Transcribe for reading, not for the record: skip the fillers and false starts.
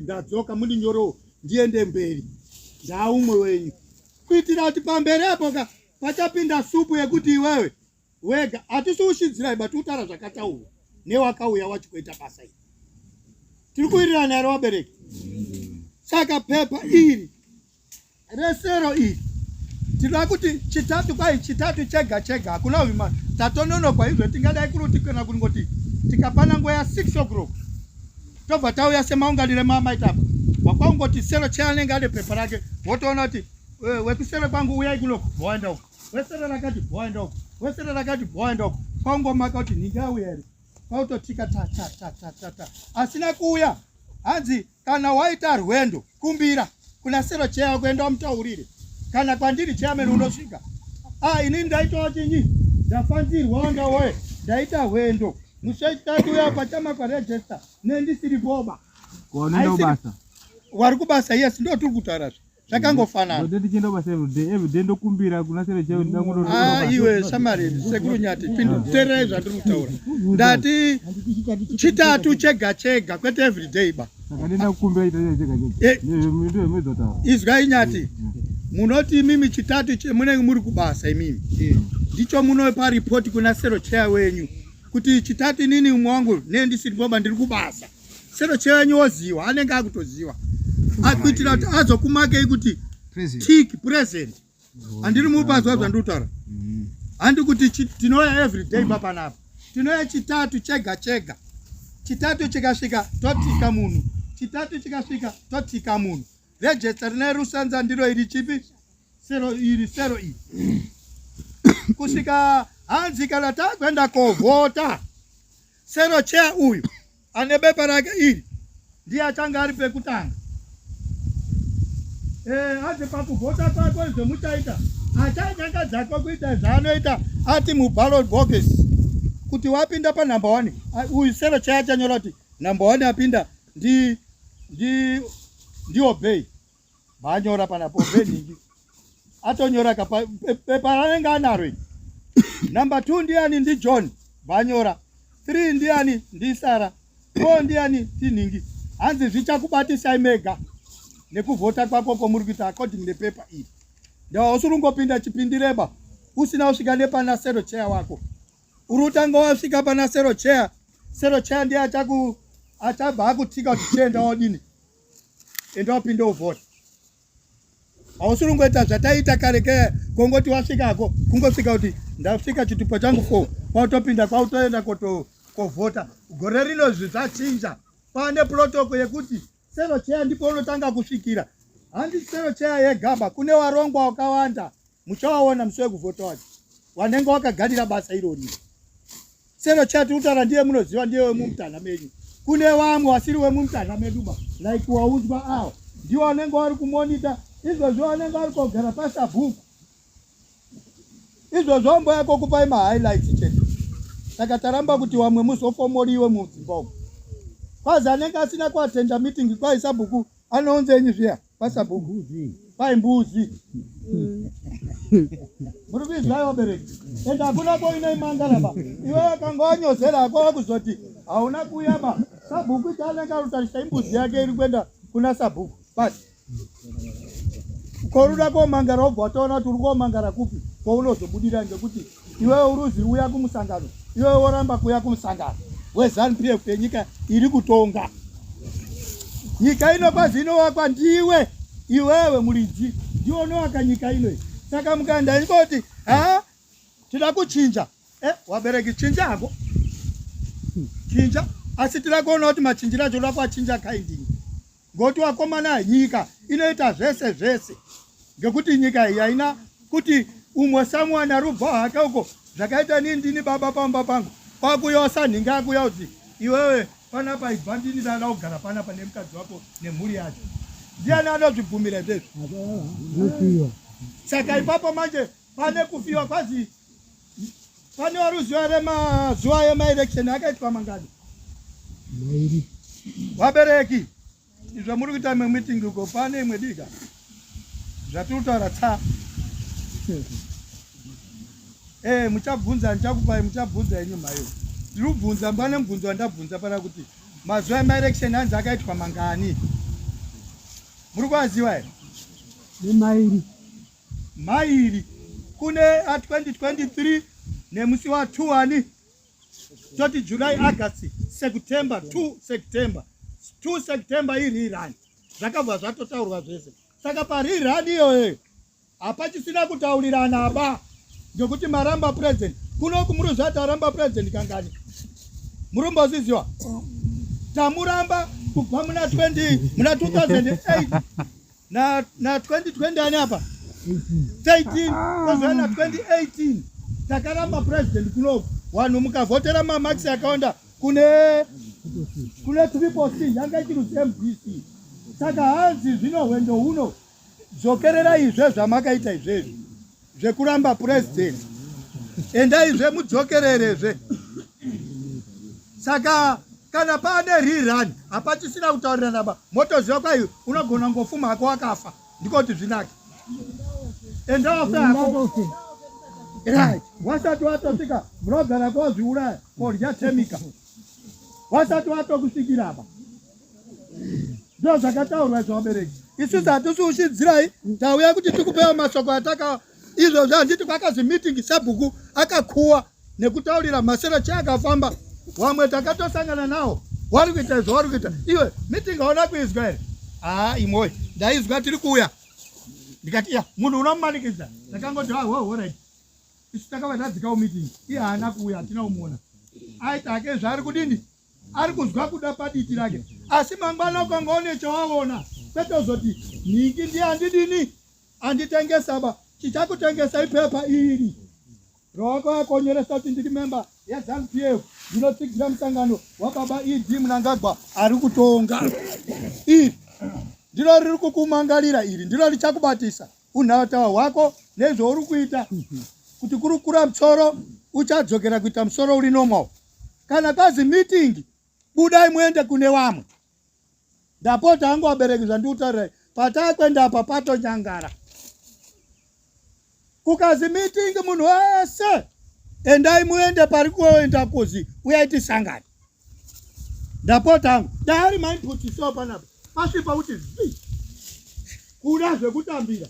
ndadzoka mundinyorewo ndiende mberi ndaumwe wenyu kuitira kuti pamberi apo ka pachapinda supu yekuti iwewe wega hatisi ushidzirai but utaura zvakataurwa newakauya wacho kuita basa iri tiri kuwirirana here wabereki saka pepa iri resero iri tinoda kuti chitatu kwai chitatu chega chega hakuna hwima tatononokwa izvo tingadai kuri kuti kana kungoti tikapana nguva ya 6 o'clock tobva tauya semaunganire maamaita apa wakwaungoti sero cheanenge ane pepa rake wotoona kuti eh, wekusero kwangu uyai kunoku voenda uko wesero rakati voenda uko wesero rakati voenda uko kwaungomaka kuti nhingi auya here kwautotika ta ta ta ta ta ta asina kuuya hanzi kana waita rwendo kumbira kuna sero cheya kuenda umutaurire kana kwandiri chairman unosvika ah ini ndaitawo chinyi ndafanzirwa wanga woye ndaita hwendo musi wechitatu uya pachamakwa register nendisiri boba kubasa wari kubasa yes ndo tiri kutaura zve zvakangofanana ndichienda kubasa everyday everyday ndokumbira kuna sero chairman ah iwe shamari sekuru nyati tererai zvandiri kutaura ndati chitatu chega chega kwete everyday ba eh, izwai nyati munoti imimi chitatu munenge muri kubasa imimi eh. ndicho munopa ripoti kuna sero chair wenyu kuti chitatu inini umwe wangu nee ndisiri boba ndiri kubasa sero chair wenyu woziwa anenge akutoziwa akuitira kuti azokumakei kuti tick present handiri mupazwa zvandiri kutaura mm. handi kuti tinouya everyday pa panapa tinouya chitatu chega chega chitatu chikasvika totika munhu chitatu chikasvika totika munhu register rine rusanza ndiro iri chipi sero iri sero iri kusvika hanzi kana takuenda kovhota sero chair uyu ane bepa rake iri ndiye achange ari pekutanga eh, hanzi pakuvhota kwako izvo muchaita achanyanga dzako kuita zvaanoita ati muballot box kuti wapinda panumber one uyu sero chair achanyora kuti number one apinda ndi ndi ndiobey Vanyora panapo Obey atonyora ka pepa ranenge anaro iri. Number 2 ndiani ndi John vanyora. 3 ndiani ndi Sara. 4 ndiani tinhingi. Hanzi zvichakubatisai mega nekuvhota kwako kwamuri kuita according nepepa iri. Ndawa usiri kungopinda chipindireba usina kusvika nepana sero chair wako. Uri utanga wasvika pana sero chair. Sero chair ndiye achaku achabva akutika kuti chienda wodini. Enda wapinda uvhota. Hausi kungoita zvataita kare ke kongoti wasvikako kungosvika kuti ndasvika chitupa changu ko kwautopinda kwautoenda koto kovhota. Gore rino zvi zvachinja. Pane protocol yekuti sero chair ndipo unotanga kusvikira. Handi sero chair yegaba kune warongwa wakawanda. Muchawaona musi wekuvhota wacho. Wanenge wakagarira basa irori. Sero chat utaura ndiye munoziva ndiye wemumutana menyu. Kune vamwe wasiri wemumutana medu ba like waudzwa awo ndiwo anenge wari kumonita izvozvo anenge ari kogara pasabhuku izvozvo ambo yako kupai mahighlights chete saka taramba kuti wamwe muzofomoriwe mudzimba umu kwazi anenge asina kuatenda meeting kwai sabhuku anounzenyi zviya pasabhuku kwai mbuzi muri kuizwa vabereki ende hakuna koinoimangara ba iwe akanga wanyozera hako wakuzoti hauna kuuya ba sabhuku chaanenge arutarisa imbuzi yake iri kuenda kuna sabhuku basi koruda komangara wobva watoona kuti uri komangara kupi kwaunozobudira ngekuti iwewe uruzi uya kumusangano iwewe woramba kuuya kumusangano weZanu PF yenyika iri kutonga nyika ino kwazi inovakwa ndiwe iwewe muridzi ndiwe unovaka nyika ino saka mukaenda ingoti ha tida kuchinja eh, wabereki chinja hako chinja asi tida kuona kuti machinjiro acho uda kuachinja kaindini Ngoti wakomana nyika inoita zvese zvese ngekuti nyika iyi haina kuti umwe someone arubva hake uko zvakaita nii ndini baba pamba pangu kwakuya wasanhinga akuya kuti iwewe panapa ibva ndini ndada kugara panapa nemukadzi wako nemhuri yacho ndiani anozvibvumira izvezvi saka ipapo manje pane kufiwa kwazi pane waruziva remazuva emaelection akaitwa mangani mairi vabereki izvo muri kuita imwe meeting uko pane imwe dika zvatiri kutaura tsa eh muchabvunza ndichakupai muchabvunza inyu mhayo ndiri kubvunza mbane mubvunzo wandabvunza pana kuti mazuva emaelection hanzi akaitwa mangani Muri kuaziva here? Nemairi. Mairi. Kune a 2023 nemusi wa 2 ani? Toti July, August, September, 2 September. 2 September irerun. Zvakabva zvatotaurwa zvese. Saka parerun iyoyo hapachisina kutaurirana ba ngekuti maramba president kunoku muri zvati aramba president kangani murumbozviziva tamuramba kubva muna 20 muna 2008 na, na 2020 ani apa 13 kozouya na 2018 takaramba president kunoku vanhu mukavhotera mamax akawanda kune kune triple c yanga ichiruzi mdc saka hanzi zvino hwendo huno Dzokererai-zve zvamakaita izvezvi zvekuramba president, endaizve mudzokererezve. Saka kana paane rerun hapachisina kutaurirana ba, motoziva kwai unogona ngofuma hako wakafa, ndiko kuti zvinake. Enda wafe hako. Right, wasati watosvika munogara kwazviuraya kodya temika, wasati watokusvikira apa. Ndo zvakataurwa izvo vabereki. Isusu hatisi ushidzirai, tauya kuti tikupewo mashoko ataka izvozvo. Handiti kwakazi meeting sabhuku akakuwa nekutaurira masero che akafamba, wamwe takatosangana nawo wari kuita izvo wari kuita iwe meeting hauna kuizwa here? Haa imwoyo ndaizwa tiri kuuya ndikati ya munhu unomumanikidza ndakangoti hohorit isu takava tadzikawo meeting iye haana kuuya hatina kumuona aita hake zvaari kudini ari kuzwa kuda paditi rake asi mangwana ukanga une chawaona kwete uzoti nhingi ndiye andidini anditengesa ba chichakutengesa ipepa iri rawako yakonyoresa kuti ndiri memba yeZanu PF ndinotsigira musangano wababa ED Mnangagwa ari kutonga iri ndiro riri kukumangalira iri ndiro richakubatisa unhatawa hwako nezvauri kuita kuti kuri kukura musoro uchadzokera kuita musoro uri normal Kana kwazi meeting budai muende kune wamwe. Ndapota hangu vabereki zvandikutaurirai patakwenda apa patonyangara. Kukazi meeting munhu wese endai muende pari kuenda kuzi uyai tisangane. Ndapota hangu dai ari mainput so panapa pasvipa kuti zvi kuda zvekutambira.